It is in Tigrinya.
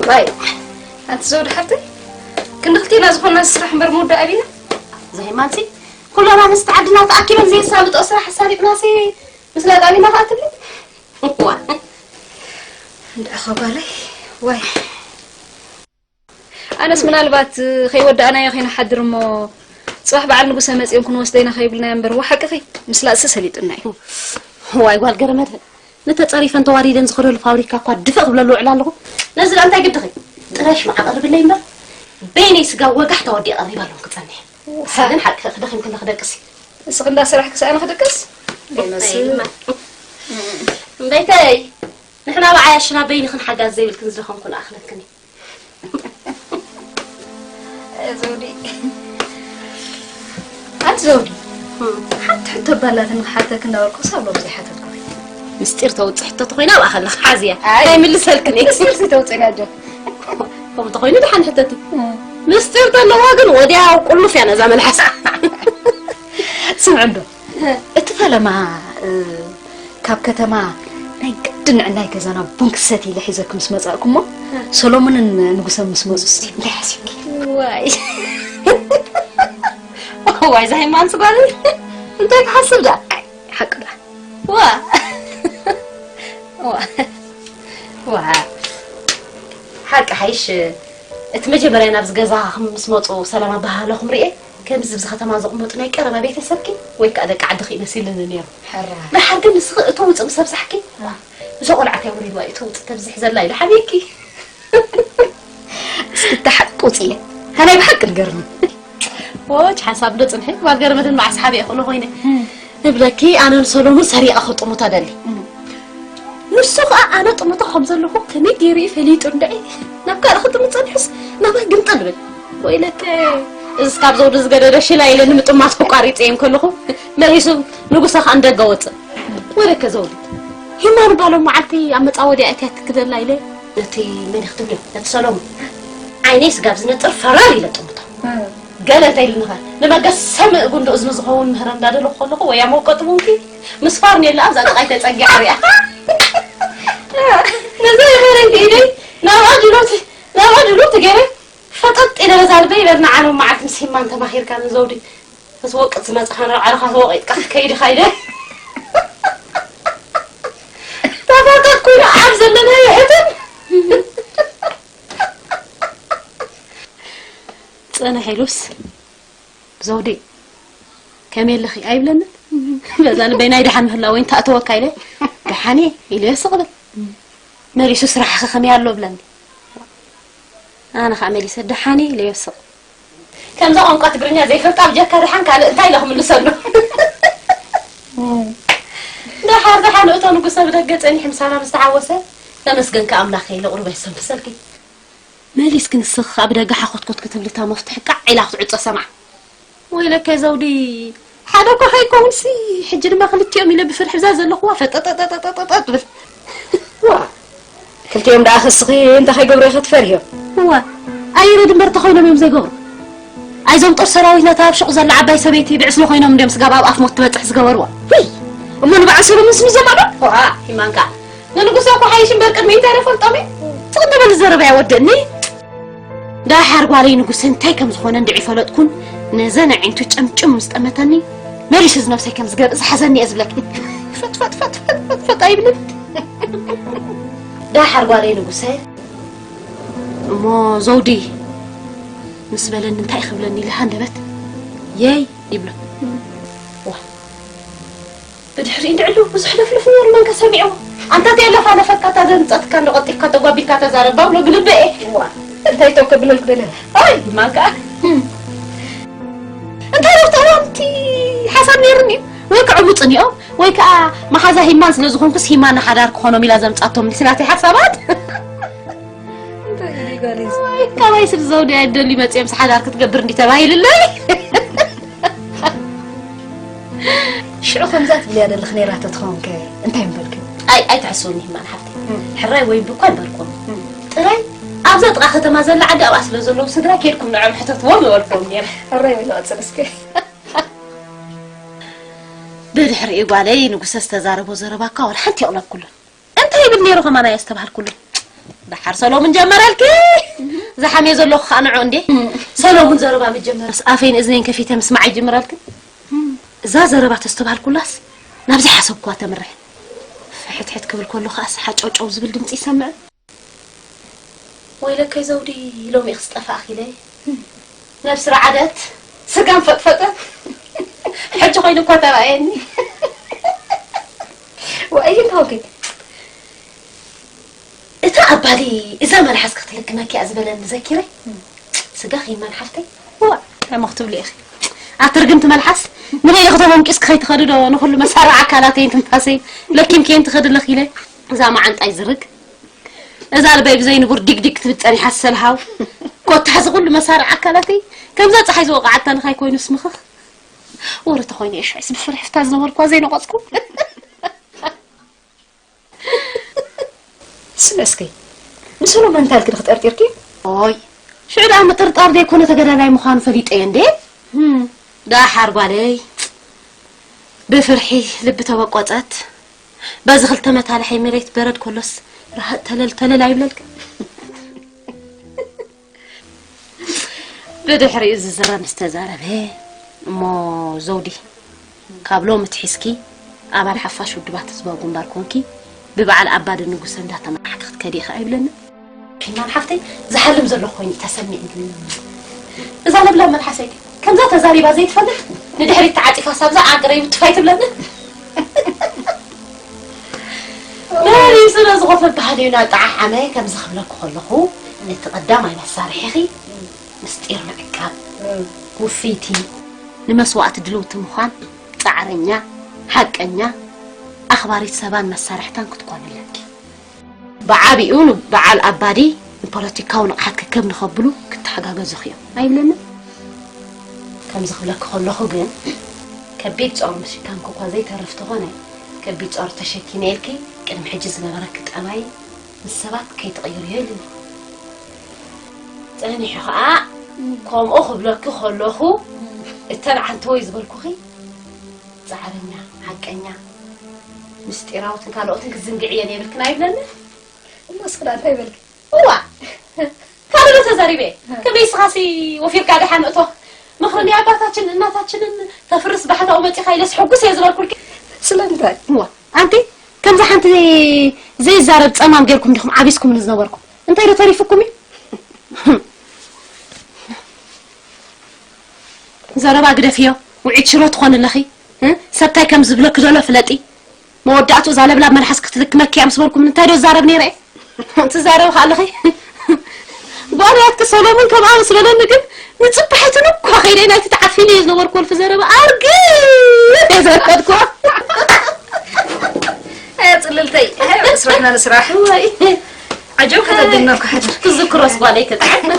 ባይ ኣንቲ ዘውዲ ሓፍተይ፣ ክንዲ ክልቴና ዝኾንና ስራሕ እምበር ምውዳእ ኣቢና። ዘይማንሲ ኩሎና ምስቲ ዓድና ተኣኪበን ዘየሳልጦ ስራሕ ኣሳሊጥናሲ ምስ ላጣሚና ከኣ ትብሊ። ዋ፣ እንድዒ ኸጓለይ። ዋይ፣ ኣነስ ምናልባት ከይወዳእናዮ ከይንሓድር እሞ ጽባሕ በዓል ንጉሰ መጺኦም ክንወስደይና ከይብልና እምበር፣ ዋ ሓቅኺ፣ ምስላጥሲ ሰሊጡና እዩ። ዋይ ጓል ገረመድ፣ ንተጸሪፈን ተዋሪደን ዝኸደሉ ፋብሪካ እኳ ድፍእ ክብለሉ ውዕል ኣለኹ። ነዚ ደኣ እንታይ ግድኺ? ጥራይ ሽምዓ ቀርብለይ እምበር፣ በይነይ ስጋ ወጋሕ ተወዲአ ቀሪባሎም ክጸንሕ። ንስኺ ግን ሓቂ ክደኺም ክንዲ ክደቅሲ። ንስኺ እንዳ ስራሕኪ ሰኣነ ክደቅስ? ይመስል። እምበይተይ፣ ንሕና ብዓያሽና በይንኽን ሓጋዝ ዘይብልክን ዝደኸምኩ ንኣኽለክን እዩ። ዘውዲ። ኣንቲ ዘውዲ፣ ሓንቲ ሕቶ ባላትኒ ክሓተክ እንዳበልኩ ሳብ ሎም ዘይሓተትኩ። ምስጢር ተውፅእ ሕቶ ተኾይና ኣብኣ ከለኻ ሓዝያ። ኣይ። ኣይምልሰልክን እየ። ምስጢር ሲ ተውፅእና ዶ? ከምኡ ተኾይኑ ደሓን ሕተቲ። ምስጢር ተለዋ ግን ወዲያ ቁሉፍ እያ ነዛ መልሓስ። ስምዕ እንዶ፣ እቲ ፈለማ፣ እ፣ ካብ ከተማ ናይ ግድን ንዕናይ ገዛና ቡን ክሰቲ ኢለ ሒዘኪ ምስ መጻእኩ እሞ፣ ሰሎሞንን ንጉሰን ምስ መጹስ እንታይ ሓሲብኪ? ዋይ። ዋይ፣ እዛ ሃይማኖት ጓል እንታይ ትሓስብ ደኣ? ኣይ፣ ሓቂ ደኣ። ዋ። ዋ። ዋ። ሓቂ ሓይሽ፣ እቲ መጀመርያ ናብዚ ገዛ ምስ መጹ ሰላም ኣበሃህላኹም ርኤ፣ ከምዚ ኣብዚ ከተማ ዝቕመጡ ናይ ቀረባ ቤተሰብኪ ወይ ከኣ ደቂ ዓድኺ እዩ መሲልኒ ነይሩ። ሕራይ። ደሓር ግን ንስኺ እቶ ውጽእ ምስ ኣብዛሕኪ፣ ዋ፣ እዛ ቆልዓ እንታይ ወሪድዋ እዩ እቶ ውጽእ ተብዝሕ ዘላ ኢለ ሓሚየኪ። እስኪ እታ ሓቂ ውጽእየ። ሃላይ ብሓቂ ንገርኒ። ዎች ሓንሳብ ዶ ጽንሒ፣ ጓል ገረመትን መዓስ ሓቢአ ክእሎ ኮይነ። እም። እብለኪ፣ ኣነ ንሰሎሙን ሰሪቐ ክጥምቶ ደሊ። እም። ንሱ ኸኣ ኣነ ጥምቶ ከም ዘለኹ ከመይ ገይሩ እዩ ፈሊጡ እንድዒ? ናብ ካልእ ክጥምት ጸኒሑስ ናባይ ግምጥል ብል። ወይለከ፣ እዚ ካብ ዘውዲ ዝገደደ ሽላ ኢለ ንምጥማት ክቋሪጸ እየ እንከለኹ፣ መሊሱ ንጉሰ ኸኣ ንደገ ወጽእ። ወይለከ ዘውዲ፣ ሂማን ባሎም መዓልቲ ኣብ መጻወድያ እትያ ትክደላ ኢለ። ነቲ መን ክትብልዮ? ነቲ ሰሎሙን። ዓይነይ ስጋብ ዝነጽር ፈራር ኢለ ጥምቶ። እም። ገለ እንታይ ኢሉኒ ኸ? ንመገሰሚ ጉንዲ እዝኑ ዝኸውን ምህረ እንዳደለኹ ከለኹ፣ ወያ መውቀጢ ቡንኪ ምስ ፋርኔላ ኣብዛ ጥቓይ ተጸጊዓ ሪኣ። ነዛ ይኸረን ከይደይ ናብኣ ድሎት፣ ናብኣ ድሎት ገይረ ፈጠጥ ኢለ በዛ ልበይ በልና ዓለም መዓልቲ ምስ ሂማን ተማኺርካ ንዘውዲ ምስ ወቅት ዝመጽኻ ንርዓርኻ ተወቂጥካ ክትከይድ ኢኻ ኢለ። ተፋጠጥ ኮይኑ ኣብ ዘለናዮ ሕትም። ጽንሕ ኢሉስ፣ "ዘውዲ፣ ከመይ ኣለኺ?" ኣይብለንን። በዛ ልበይ ናይ ደሓን ምህላወይ እንተኣተወካ ኢለ፣ "ደሓን እየ" ኢለ ስቕ ብል። መሊሱ፣ "ስራሕኺ ከመይ ኣሎ?" ብለኒ። ኣነ ኸኣ መሊሰ፣ "ደሓን እየ" ኢለ ስቕ። ከምዛ ቋንቋ ትግርኛ ዘይፈልጣ ብጀካ ደሓን ካልእ እንታይ ኢለ ክምልሰሉ? ደሓር ደሓን እቶ ንጉሰ ብደገ ጸኒሑ ምሳና ምስ ተሓወሰ፣ "ተመስገንካ ኣምላኸ" ኢለ ቁሩበይ ሰምሰልኪ። መሊስኪ ንስኺ ኣብ ደገ ሓኾትኮት ክትብሊ እታ መፍትሒ ቃዕ ኢላ ክትዕጾ ሰምዓ። ወይለከ ዘውዲ፣ ሓደ እኳ ከይከውንሲ፣ ሕጂ ድማ ክልቲኦም ኢለ ብፍርሒ ብዛ ዘለኹዋ ፈጠጠጠጠጠጠጥ ትብል። ዋ፣ ክልቲኦም ደኣ ክስኺ እንታይ ከይገብሩ ኢኺ ትፈርህዮ? እዋ፣ ኣየለ ድንበር ተኾይኖም እዮም ዘይገብሩ። ኣይዞም ጦር ሰራዊት ነታ ኣብ ሹቕ ዘላ ዓባይ ሰበይቲ ብዕስለ ኮይኖም እንድዮም ስጋብ ኣብ ኣፍ ሞት ትበጽሕ ዝገበርዋ። ውይ፣ እሞ ንበዓል ሰሎሞንስ ምስዞም ኣሎ? ዋ፣ ሂማንካ። ንንጉሰ እኮ ሓይሽ እምበር ቅድሚ እንታይ ዶ ፈልጦም እየ? ትቕደመሉ ዘረባ ይወደኒ። ዳሓር ጓለይ ንጉሰ እንታይ ከም ዝኾነ እንድዒ ፈለጥኩን፣ ነዘን ኣዒንቱ ጨምጭም ምስ ጠመተኒ፣ መሊሱ ዝነብሰይ ከም ዝገርእ ዝሓዘኒ እየ ዝብለኪ። ፈጥ፣ ፈጥ፣ ፈጥ፣ ፈጥ፣ ፈጥ፣ ፈጥ ኣይብልን። ዳሓር ጓለይ ንጉሰ። እሞ ዘውዲ ምስ በለኒ እንታይ ክብለኒ ኢለ ሃንደበት የይ ይብሎ። ዋ። ብድሕሪኡ እንድዕሉ ብዙሕ ለፍልፍ ነይሩ፣ መንከ ሰሚዕዎ። ኣንታ ተየለፋለፈካ፣ እታ ዘምጸትካ እንዶ ቀልጢፍካ ተጓቢልካ ተዛረባ ብሎ ብልበ እየ። ዋ፣ እንታይ ተው ከብለልክ ደለ? ኣይ፣ ማንካ። እንታይ ረብታ እቲ ሓሳብ ነይሩኒ እዩ። ወይ ክዕቡ ጽኒኦም፣ ወይ ከኣ መሓዛ ሂማን ስለ ዝኾንኩስ ሂማን ንሓዳር ክኾኖም ኢላ ዘምጻቶም ልስናተይ ሓሳባት። እንታይ እዩ ጓለይ እዚ? ወይ፣ ካባይ ስለ ዘውዲ ኣይደሊ መጽዮም ሓዳር ክትገብር እንዲ ተባሂልለይ። ሽዑ ከምዛ ትብልያ ዘለኽ ነይራቶ ትኸውን ከ እንታይ ምበልክዮ? ኣይ፣ ኣይትሕስውኒ ሂማን ሓፍተይ። እም። ሕራይ ወይ ብኳ ኣይበልኩን። እም። ጥራይ ኣብዛ ጥቓ ከተማ ዘላ ዓዲ ኣብኣ ስለ ዘለዉ ስድራ ኬድኩም ንዖም ሕተትዎም ምበልክዎም ነይረ። ሕራይ ወይ ንቐጽል እስከ። ብድሕሪኡ ጓለይ ንጉሰ ዝተዛረቦ ዘረባ እኳ ዋላ ሓንቲ የቕለብኩሉን። እንታይ ይብል ነይሩ ከማን ኣየ ዝተባሃልኩሉ። ደሓር ሰሎሙን ጀመረልኪ። ዝሓምየ ዘለኹ ከዓ ንዑ እንዴ። ሰሎሙን ዘረባ መጀመርስ ኣፈይን እዝነይን ከፊተ ምስማዕ ይጅምረልክን። እዛ ዘረባ ተስተባሃልኩላስ ናብዚ ሓሰብኩዋ ተምርሕ። ፍሕትሕት ክብል ከሎ ከኣስ ሓጨውጨው ዝብል ድምፂ ይሰምዕ። ወይለከይ ዘውዲ፣ ሎሚ ኢኽስ ጠፋእኺ ኢለ ነብሲ ረዓደት ስጋን ፈጥፈጠት። ሕጂ ኮይኑ እኮ ተራእየኒ። ወእይ እንታወኪ እታ ኣባዲ እዛ መልሓስ ክትልክመኪ እያ ዝበለኒ ዘኪረ። ስጋ ኺመን ሓፍተይ። ዋ፣ እንታይ እሞ ክትብሊ ኢኺ? ኣትርግምቲ መልሓስ ንበይንኺ ተሞንቂስኪ ከይትኸዲ ዶ ንኹሉ መሳርዕ ኣካላተይን ትንፋሰይን ለኪምክየን ትኸዲ ኣለኺ ኢለ። እዛ መዓንጣይ ዝርግ፣ እዛ ልበይ ብዘይ ንቡር ዲግዲግ ክትብል ጸኒሓ ሰልሃው። ኮታ እዚ ኩሉ መሳርዕ ኣካላተይ ከምዛ ጸሓይ ዝወቕዓታ ንኻይ ኮይኑ ስምኽኽ። ወረ ተኾይነ እሺ፣ ብፍርሒ ፍታ ዝነበርኳ ዘይነቐጽኩ። ስለ እስኪ ንሰሎሞን እንታይ ኢልኪ ዶ ክጠርጢርኪ? ኦይ፣ ሽዑ ደኣ ምጥርጣር ዘይኮነ ተገዳላይ ምዃኑ ፈሊጠ እየ እንዴ። ህም፣ ደሓር ጓለይ፣ ብፍርሒ ልቢ ተበቆጸት። በዚ ክልተ መታልሐይ መሬት በረድ ከሎስ ራህጥ ተለል ተለል ኣይብለልክን። ብድሕሪኡ ዝዝረ ምስ ተዛረበ እሞ፣ ዘውዲ፣ ካብ ሎሚ ትሒዝኪ ኣባል ሓፋሽ ውድባት ህዝባዊ ግንባር ኮንኪ ብበዓል ኣባዲ ንጉሰ እንዳተመራሕኪ ክትከዲ ኢኺ ኣይብለንን። ፊናን ሓፍተይ ዝሃልም ዘለኹ ኮይኑ እዩ ተሰሚዕኒ። እዛ ለብላብ መልሓሰይ ከምዛ ተዛሪባ ዘይትፈልጥ ንድሕሪት ተዓጺፋ ሳብዛ ዓንቅረይ ውትፋይ ትብለኒ። መሊሱ ነዚ ኮፈ በሃሊኡ እናጠዓዓመ ከምዚ ክብለኪ ከለኹ፣ እቲ ቀዳማይ መሳርሒኺ ምስጢር ምዕቃብ፣ ውፍይቲ፣ ንመስዋእቲ ድልውቲ ምዃን፣ ጻዕረኛ፣ ሓቀኛ፣ ኣኽባሪት ሰባን መሳርሕታን ክትኮኒ ኣለኪ። ብዓቢኡ ንበዓል ኣባዲ ንፖለቲካዊ ንቕሓት ከከብ ንኸብሉ ክተሓጋገዙኺ እዮም ኣይብለንን? ከምዚ ክብለኪ ከለኹ ግን፣ ከቢድ ጾር ምሽካምኪ እኳ ዘይተርፍ ተኾነ፣ ከቢድ ጾር ተሸኪመ ኢልኪ ቅድሚ ሕጂ ዝነበረኪ ጠባይ ምስ ሰባት ከይትቕይርዮ ኢሉኒ። ጸኒሑ ኸኣ ከምኡ ክብለኪ ከለኹ፣ እተን ዓንተወይ ዝበልኩኺ ጻዕረኛ፣ ሓቀኛ፣ ምስጢራውትን ካልኦትን ክትዝንግዕየን የብልክን ኣይብለንን? እሞ እስኺ ደኣ እንታይ በልኪ? እዋ፣ ካልእ ዶ ተዛሪበ? ከመይ እስኻሲ ወፊርካ ደሓን እቶ ምኽሪ ናይ ኣባታችን እናታችንን ተፍርስ ባሕታኡ መጺኻ ኢለስ ሕጉስ እየ ዝበልኩልኪ። ስለምንታይ? እዋ፣ ኣንቲ ከምዛ ሓንቲ ዘይዛረብ ጸማም ጌርኩም ዲኹም ዓቢስኩምኒ ዝነበርኩም? እንታይ ዶ ተሪፍኩም እዩ? ዘረባ ግደፍዮ፣ ውዒት ሽሮ ትኾኒ ኣለኺ። እ? ሰብ እንታይ ከም ዝብለኪ ዘሎ ፍለጢ። መወዳእቱ እዛ ለብላብ መልሓስ ክትልክመኪ እያ ምስ በልኩም እንታይ ዶ ዝዛረብ ነይረ? ትዛረብ ከኣ ኣለኺ። ጓል ያትኪ ሰሎሙን ከምኣ ምስ በለኒ ግን ንጽባሒቱን እኳ ከይደ ናይቲ ተዓፊነ እየ ዝነበርኩ ወልፊ ዘረባ ኣርግፍ እየ ዘረከድኩ። ኣየ ጽልልተይ፣ ኣየ ስራሕና ንስራሕ። ወይ። ዓጀብ ከተደነኩ ሓደር። ክዝክሮስ ጓለይ ክጥዕም።